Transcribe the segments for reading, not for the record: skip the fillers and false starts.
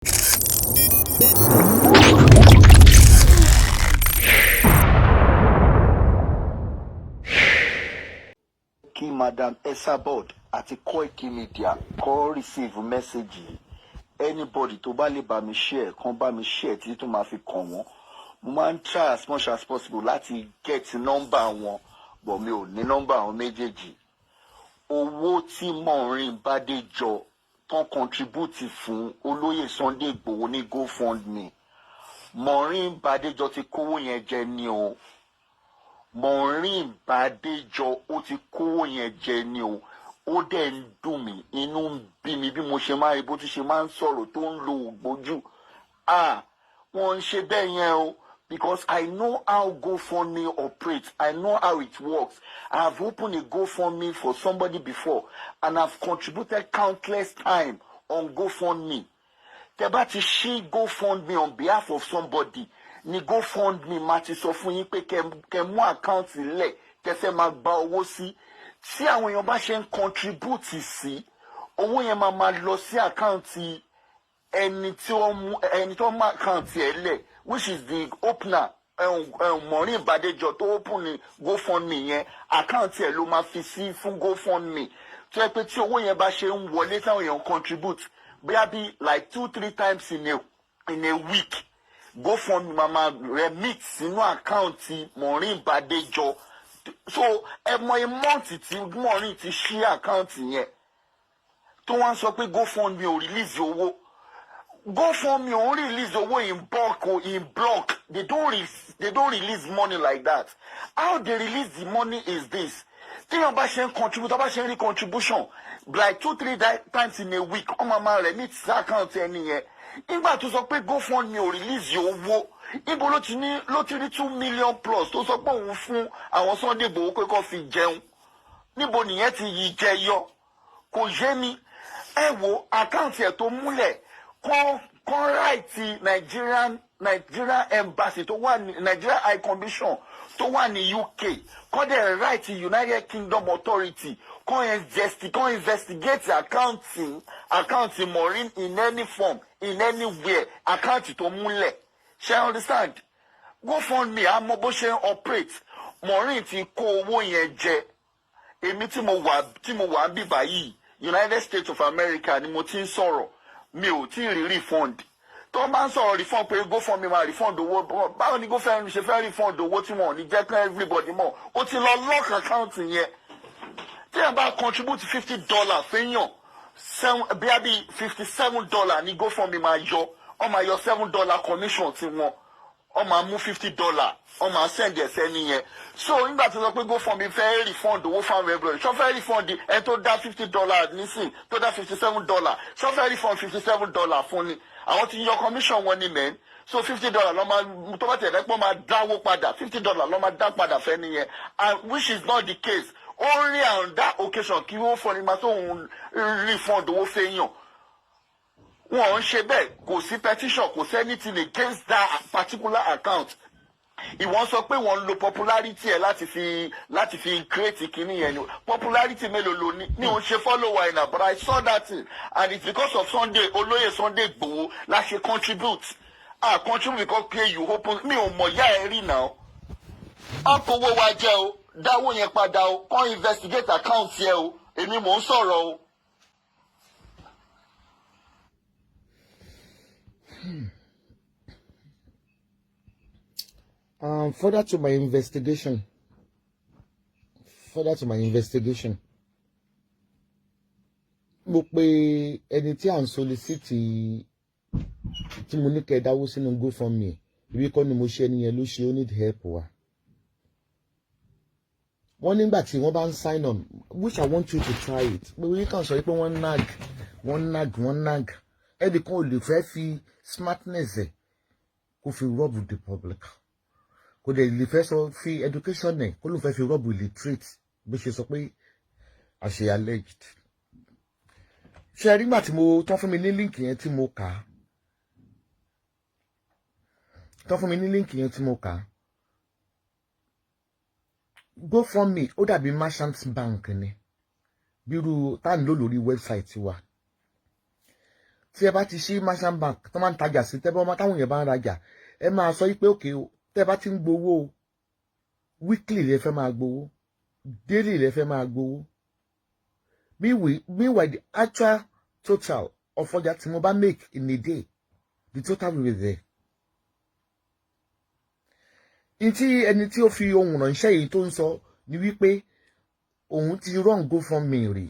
Kí Madam Esabod àti Koiki Media kọ́ receive message yìí. Anybody tó bá lè bá mi share kan, bá mi share títí tó máa fi kàn wọ́n. Mo máa ń try as much as possible láti get number wọn, but mi ò ní number àwọn méjèèjì. Owó tí Maureen Bádéjọ tán contribute fún olóyè Sunday Igboho ní GoFundMe, Maureen Bádéjọ ti kówó yẹn jẹ ní o. Maureen Bádéjọ, ó ti kówó yẹn jẹ ní o. Ó dẹ̀ ń dùn mí, inú ń bí mi bí mo ṣe máa rí bó ti ṣe máa ń sọ̀rọ̀ tó ń lo ògbójú. Ah, wọ́n ń ṣe bẹ́ẹ̀ yẹn o, because I know how GoFundMe operates. I know how it works. I have opened a GoFundMe for somebody before and I've contributed countless time on GoFundMe. Tẹ́ bá ti ṣí GoFundMe on behalf of somebody ní GoFundMe máa ti sọ fún yín pé kẹ́ mú account lẹ̀ tẹ́ fẹ́ máa gba owó sí. Tí àwọn èèyàn bá ṣe ń contribute sí owó yẹn, máa máa lọ sí account ẹni tí ó mú, ẹni tó mú account ẹ̀ lẹ̀, which is the opener, Maureen Bádéjọ tó open ní GoFundMe yẹn. Account ẹ̀ ló máa fi sí fún GoFundMe, tó yẹ pé tí owó yẹn bá ṣe ń wọlé, táwọn èèyàn contribute, bóyá bí like two, three times in a week, GoFundMe máa máa remit sínú account Maureen Bádéjọ. So ẹ mọ amount tí Maureen ti ṣí account yẹn, tó wá ń sọ pé GoFundMe ò release owó. GoFundMe ò ń release owó in bulk or in block. They don't release money like that. How they release the money is this: téèyàn bá ṣe ń contribute, bá ṣe ń rí contribution like two, three times in a week, wọ́n máa máa remit sí account ẹni yẹn. Nígbà tó sọ pé GoFundMe ò release owó, ibo ló ti ní, ló ti rí 2 million plus tó sọ pé òun fún àwọn Sunday Igboho pé kó fi jẹun? Níbo nìyẹn ti yí jẹyọ? Kò yé mi. Ẹ wo account ẹ̀ tó múlẹ̀ kán kán write Nigerian Embassy tó wà ní Nigerian High Commission tó wà ní UK, kán dẹ̀ write United Kingdom Authority, kán investigate account Maureen in any form, in anywhere, account tó múlẹ̀. Ṣe I understand? GoFundMe, àmọ́ bó ṣe ń operate. Maureen ti kó owó yẹn jẹ. Èmi tí mo wà ń bíbá yìí, United States of America ni mo ti ń sọ̀rọ̀, mi ò tí ì rí refund. Tó bá ń sọ̀rọ̀ refund pé GoFundMe máa refund owó, báwo ni GoFundMe ṣe fẹ́ refund owó tí wọn ò ní jẹ́ kí everybody mọ̀? Ó ti lọ lock account yẹn. Tí ẹ bá contribute $50 fẹ́yàn seven, bíi àbí $57 ní GoFundMe máa yọ. Wọ́n máa yọ $7 commission tí wọ́n máa mú $50, wọ́n máa send ẹ̀ sẹ́ni yẹn. So nígbà tó sọ pé GoFundMe fẹ́ refund owó fáwọn everybody, ṣọ́ fẹ́ refund ẹni tó dá $50 nísìn, tó dá $57, ṣọ́ fẹ́ refund $57 fún ni? Àwọn tí yọ commission wọn ni mẹ́rin. So $50 lọ́ máa tó bá tẹ̀lé pọ́n máa dáwó padà, $50 lọ́ máa dá padà fẹ́ nìyẹn, and which is not the case. Ó rí on that occasion kí wọ́n fọ́ni máa tó ń refund owó fẹ́yàn. Wọn ò ń ṣe bẹ́ẹ̀. Kò sí petition, kò sí anything against that particular account. Ìwọ́n sọ pé wọ́n ń lo popularity ẹ̀ láti fi create kinní yẹn ni. Popularity mélòó ló ní? Ní òun ṣe follower ẹ̀ náà, but I saw that thing and it's because of Sunday, olóyè Sunday Igboho, la ṣe contribute. Ah, contribute because pé you open, mi ò mọ̀ yá ẹ rí náà. A kò wa jẹ o. Dáwó yẹn padà o, kàn investigate account yẹ o. Èmi mò ń sọ̀rọ̀ o. Further to my investigation, mo pe ẹni tí à ń solicit, tí mo ní kẹ́ ẹ dáwó sínú GoFundMe. Ibi kọ́ ni mo ṣe, ẹni yẹn ló ṣe, ó need help wa. Wọ́n nígbà tí wọ́n bá ń sign on, which I want you to try it, pé wọ́n kàn sọ pé wọ́n nag, wọ́n nag, wọ́n nag. Ẹnìkan ò lè fẹ́ fi smartness ẹ̀ kó fi rob the public, kò dẹ̀ lè fẹ́ sọ fi education ẹ̀ kó ló fẹ́ fi rob illiterate, bó ṣe sọ pé àṣẹ alleged. Ṣe rí, nígbà tí mo tán fún mi ní link yẹn tí mo kà á, tán fún mi ní link yẹn tí mo kà á, GoFundMe ó dàbí merchant bank ni, bírú tá à ń lò lórí website wa. Tí ẹ bá ti ṣí merchant bank tó máa ń tajà sí, tẹ́ bá ọmọ táwọn èèyàn bá ń rajà, ẹ máa sọ pé okay o, tẹ́ bá ti ń gbowó o, weekly lẹ fẹ́ máa gbowó, daily lẹ fẹ́ máa gbowó. Meanwhile, the actual total of ọjà tí mo bá make in a day, the total will be there. Ntí ẹni tí ó fi ohun ránṣẹ́ yìí tó ń sọ ni wípé òun ti run GoFundMe rí,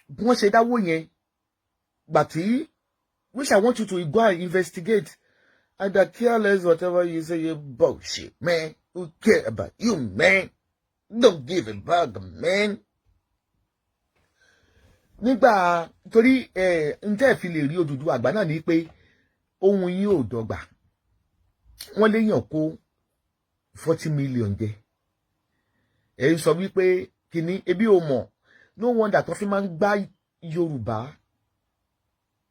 bí wọ́n ṣe dáwó yẹn gbà tí, which I want you to go and investigate, and I care less whatever you say. You bullshit, man. Who care about you, man? Don't give a bug, man. Nígbà torí ẹ ń tẹ́ fi lè rí Odùduwà àgbà náà ní pé ohun yín ò dọ́gba. Wọ́n léèyàn kó 40 million jẹ, ẹ ń sọ wípé kìíní ebi ò mọ̀. No wonder tó fi máa ń gbá Yorùbá,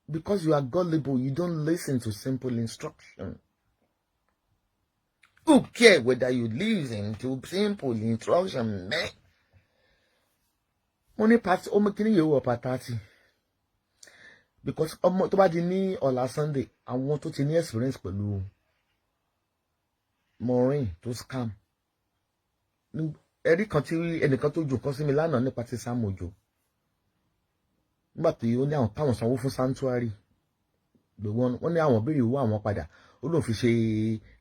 because you are gullible. You don't listen to simple instruction. Who care whether you listen to simple instruction, man? Mo ní part ọmọ kìíní yìí wọ part 30, because ọmọ tó bá di ní ọ̀la Sunday, àwọn tó ti ní experience pẹ̀lú Maureen tó scam, ẹ̀rí kan tí ẹnìkan tó jù kan sí mi lánàá nípa ti Sam Ojo, nígbà tí ó ní àwọn táwọn sanwó fún sanctuary, wọ́n ní àwọn béèrè owó àwọn padà, ó lóun fi ṣe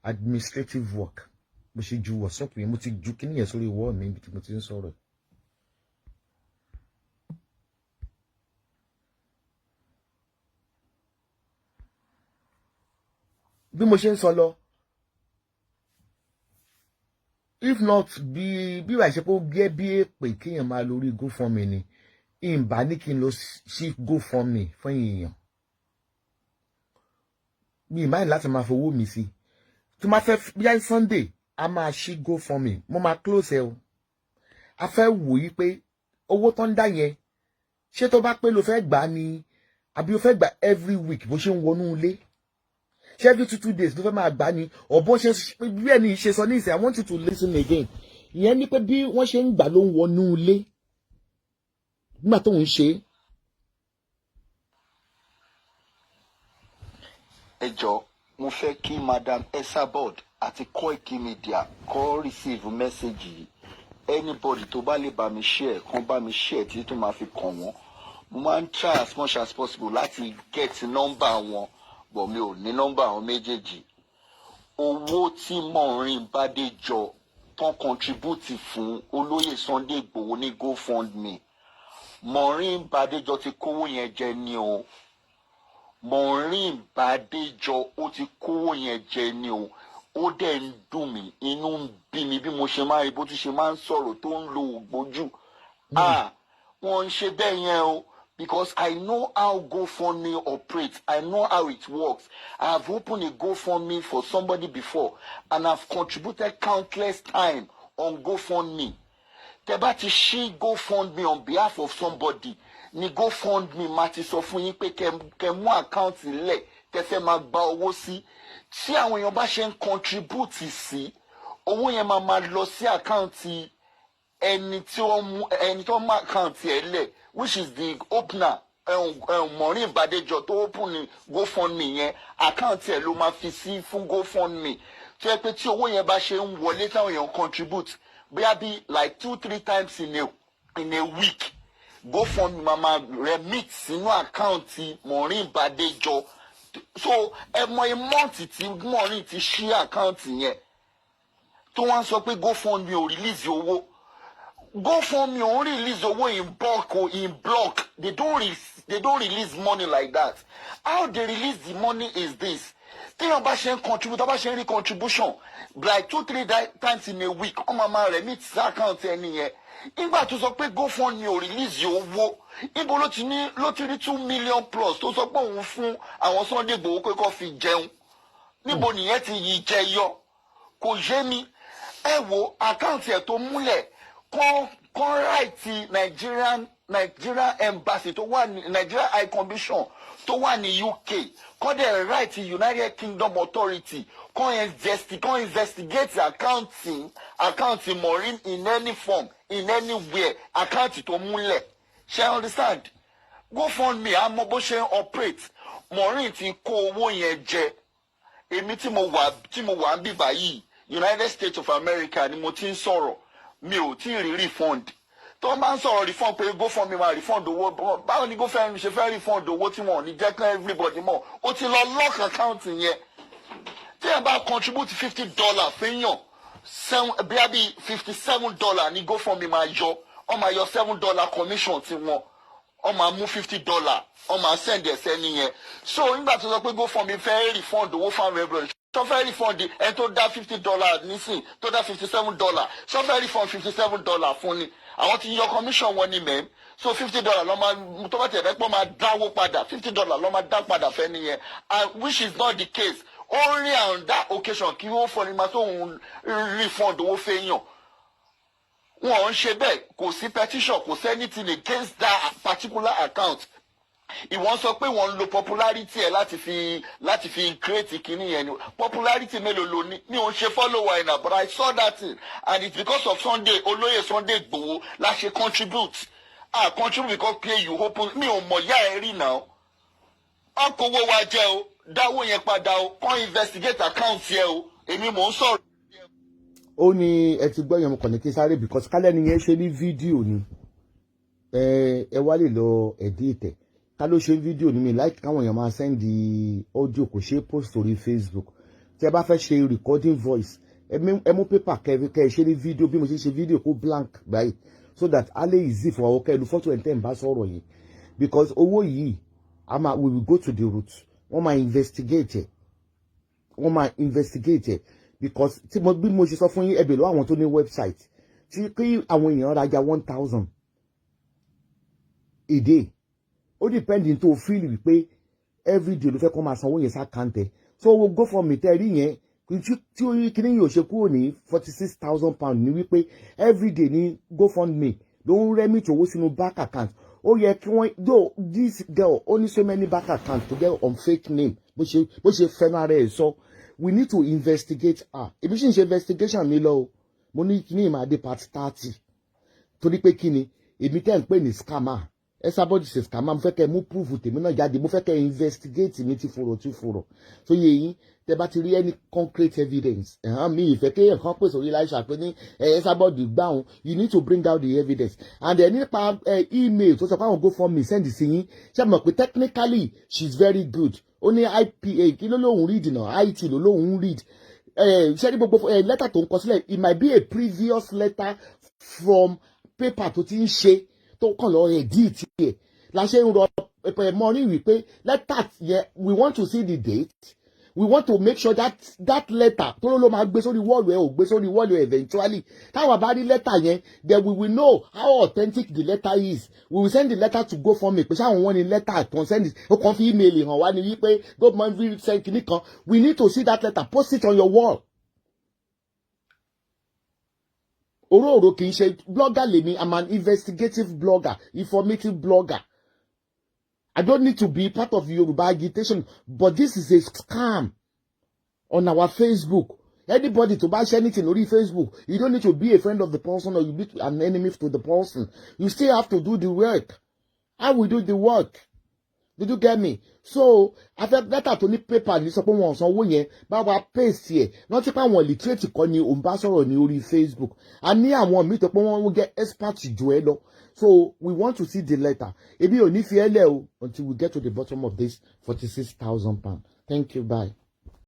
administrative work. Bó ṣe ju WhatsApp yẹn, mo ti ju kíní yẹn sórí wall mi ibi tí mo ti ń sọ̀rọ̀. Bí mo ṣe ń sọ lọ, if not bí wàá ṣe pé ó gẹ́ bí èpè kéèyàn máa lórí GoFundMe ni, ìbá ní kí n lọ sí GoFundMe fún èèyàn mi ì máa láti máa fowó mi sí. Tí máa fẹ́ bí Sunday, a máa ṣí GoFundMe, mo máa close ẹ o. A fẹ́ wò yí pé owó tó ń dá yẹn, ṣé tó bá pé ló fẹ́ gbà á ni, àbí ó fẹ́ gbà every week bó ṣe ń wọnú ilé? Ṣé every 2 2 days ló fẹ́ máa gbà ní ọ̀bọ̀n ṣe bí ẹni ṣe sọ ní ìsìn? I want you to listen again. Ìyẹn ní pé bí wọ́n ṣe ń gbà ló ń wọnú ilé nígbà tó ń ṣe. Ẹ jọ, mo fẹ́ kí Madam Esabod àti Koiki Media kó receive message yìí. Anybody tó bá lè bá mi share, kàn bá mi share títí tó máa fi kàn wọ́n. Mo máa ń try as much as possible láti get number wọn, but mi ò ní nọ́mbà àwọn méjèèjì. Owó tí Maureen Bádéjọ tán contribute fún olóyè Sunday Igboho ní GoFundMe, Maureen Bádéjọ ti kówó yẹn jẹ ní o. Maureen Bádéjọ, ó ti kówó yẹn jẹ ní o. Ó dẹ̀ ń dùn mí, inú ń bí mi bí mo ṣe máa rí bó tún ṣe máa ń sọ̀rọ̀ tó ń lo ògbójú. Ah, wọ́n ń ṣe bẹ́ẹ̀ yẹn o, because I know how GoFundMe operates. I know how it works. I have opened a GoFundMe for somebody before and I've contributed countless time on GoFundMe. Tẹ́ bá ti ṣí GoFundMe on behalf of somebody ni GoFundMe máa ti sọ fún yín pé kẹ́ mú account lẹ̀ tẹ́ fẹ́ máa gba owó sí. Tí àwọn èèyàn bá ṣe ń contribute sí, owó yẹn máa máa lọ sí account ẹni tí wọ́n mú, ẹni tó mú account ẹ̀ lẹ̀, which is the opener, Maureen Badejo tó open ní GoFundMe yẹn. Account ẹ̀ ló máa fi sí fún GoFundMe, tó yẹ pé tí owó yẹn bá ṣe ń wọlé, táwọn èèyàn contribute, bóyá bí like two three times in a week, GoFundMe máa máa remit sínú account Maureen Badejo. So ẹ mọ amount tí Maureen ti ṣí account yẹn, tó wọ́n sọ pé GoFundMe ò release owó. GoFundMe ò ń release owó in bulk or in block. They don't release money like that. How they release the money is this: téèyàn bá ṣe ń contribute, tó bá ṣe ń rí contribution like two three times in a week, wọ́n máa máa remit sí account ẹni yẹn. Nígbà tó sọ pé GoFundMe ò release owó, níbo ló ti ní, ló ti rí 2 million plus tó sọ pé òun fún àwọn Sunday Igboho pé kó fi jẹun? Níbo nìyẹn ti yí jẹyọ? Kò yé mi. Ẹ wo account ẹ̀ tó múlẹ̀, kán write Nigerian Embassy tó wà ní Nigeria High Commission tó wà ní UK, kán dẹ̀ write United Kingdom Authority, kán investigate account Maureen in any form, in anywhere, account tó múlẹ̀. Ṣe understand? GoFundMe, àmọ́ bó ṣe ń operate. Maureen ti kó owó yẹn jẹ. Èmi tí mo wà ń bíbá yìí, United States of America ni mo ti ń sọ̀rọ̀, mi ò tí ì rí refund. Tó bá ń sọ̀rọ̀ refund pé GoFundMe máa refund owó, báwo ni GoFundMe ṣe fẹ́ refund owó tí wọn ò ní jẹ́ kí everybody mọ̀? Ó ti lọ lock account yẹn. Tí ẹ bá contribute $50 fẹ́yàn seven, bíi bí $57 ní GoFundMe máa yọ. Wọ́n máa yọ $7 commission tiwọn, wọ́n máa mú $50, wọ́n máa send ẹ̀ sẹ́ni yẹn. So nígbà tó sọ pé GoFundMe fẹ́ refund owó fáwọn everybody, tó fẹ́ refund ẹni tó dá $50 nísìn, tó dá $57, tó fẹ́ refund $57 fún ni, àwọn ti yọ commission wọn ni mẹ́m. So $50 lọ́ máa tó bá tẹ̀ fẹ́ pọ́n máa dáwó padà, $50 lọ́ máa dá padà fẹ́ nìyẹn, and which is not the case. Ó rí on that occasion kí ó fọ ní ma tó ń refund owó fẹ́yàn, wọn ò ń ṣe bẹ́ẹ̀. Kò sí petition, kò sí anything against that particular account. Ìwọ́n sọ pé wọ́n ń lo popularity ẹ̀ láti fi create kinní yẹn ni. Popularity mélòó ló ní? Mi ò ń ṣe follower ẹ̀ náà, but I saw that thing and it's because of Sunday, olóyè Sunday Igboho, la ṣe contribute. Ah, contribute because pay you open. Mi ò mọ̀ yá ẹ rí náà. Ọkọ̀ wa jẹ́ o, dáwó yẹn padà o, kàn investigate account yẹ o. Èmi mò ń sọ̀rọ̀. Ó ní ẹ ti gbọ́ yẹn. Mo kàn ní kí sáré because kálẹ̀ ni yẹn ṣe ní fídíò ni, ẹ wá lè lọ edit ẹ̀. Ká ló ṣe fídíò ni, mi like káwọn èèyàn máa send audio, kò ṣe post orí Facebook. Tí ẹ bá fẹ́ ṣe recording voice, ẹ mú paper kẹ ẹ ṣe ní fídíò bí mo ṣe ṣe fídíò, kó blank báyìí so that a lè easy fún àwọn kẹ́ ẹ lu fọ́tò ẹ̀ tẹ́ ń bá sọ̀rọ̀ yìí, because owó yìí a máa, we will go to the root. Wọ́n máa investigate ẹ̀, wọ́n máa investigate ẹ̀, because tí mo bí mo ṣe sọ fún yín, ẹ bèèrè lọ́wọ́ àwọn tó ní website tí kí àwọn èèyàn rajà 1,000 a day. Ó depend tó feel wípé everyday ló fẹ́ kó máa sanwó yẹn s'account ẹ̀. So owó GoFundMe tẹ́ rí yẹn tí ó rí kíní yóò ṣe kúrò ní £46,000 ní wípé everyday ní GoFundMe ló ń remit owó sínú bank account. Ó yẹ kí wọ́n, though this girl ó ní so many bank account to get on fake name, bó ṣe fẹ́nu ara ẹ̀ sọ. We need to investigate her. Èmi sì ń ṣe investigation mi lọ o. Mo ní kíní ìmàdé part 30, torí pé kíni èmi tẹ́ ń pè ní scammer, Esabod ṣe scammer. Mo fẹ́ kẹ́ mú proof tèmi náà jáde, mo fẹ́ kẹ́ investigate mi ti fòrò ti fòrò tó yẹ yín. Tẹ́ bá ti rí any concrete evidence ẹ̀hán mi ìfẹ́ kéèyàn kan pèsè orí láìsà pé ní Esabod gbáhùn. You need to bring out the evidence. And then nípa email tó sọ pé àwọn GoFundMe send sí yín, ṣé mọ̀ pé technically she is very good. Ó ní IPA kí ló lóun read náà, IT ló lóun read. Ṣé ní gbogbo lẹ́tà tó ń kọ sílẹ̀, it might be a previous letter from paper tó ti ń ṣe tó kàn lọ edit ẹ̀. La ṣe ń rọ Maureen wípé lẹ́tà yẹn, we want to see the date. We want to make sure that that letter tó ló máa gbé sórí wall ẹ̀ ò gbé sórí wall ẹ̀. Eventually, táwa bá rí lẹ́tà yẹn, then we will know how authentic the letter is. We will send the letter to GoFundMe pé sáwọn wọn ni lẹ́tà kan send it. Ó kàn fi email hàn wá ní wípé GoFundMe send kìíní kan. We need to see that letter. Post it on your wall. Òróòró kì í ṣe blogger lèmi. I'm an investigative blogger, informative blogger. I don't need to be part of Yoruba agitation, but this is a scam on our Facebook. Anybody to bash anything lórí Facebook, you don't need to be a friend of the person or you be an enemy to the person. You still have to do the work. How we do the work? Did you get me? So afẹ́ lẹ́tà tó ní paper ní sọ pé wọ́n san owó yẹn, bá wa paste ẹ̀. Rántí pé àwọn illiterate kọ́ ni òun bá sọ̀rọ̀ ní orí Facebook. A ní àwọn míì tó pé wọ́n get expert jù ẹ lọ. So we want to see the letter. Ebi ò ní fi ẹ́ lẹ̀ o until we get to the bottom of this £46,000. Thank you, bye.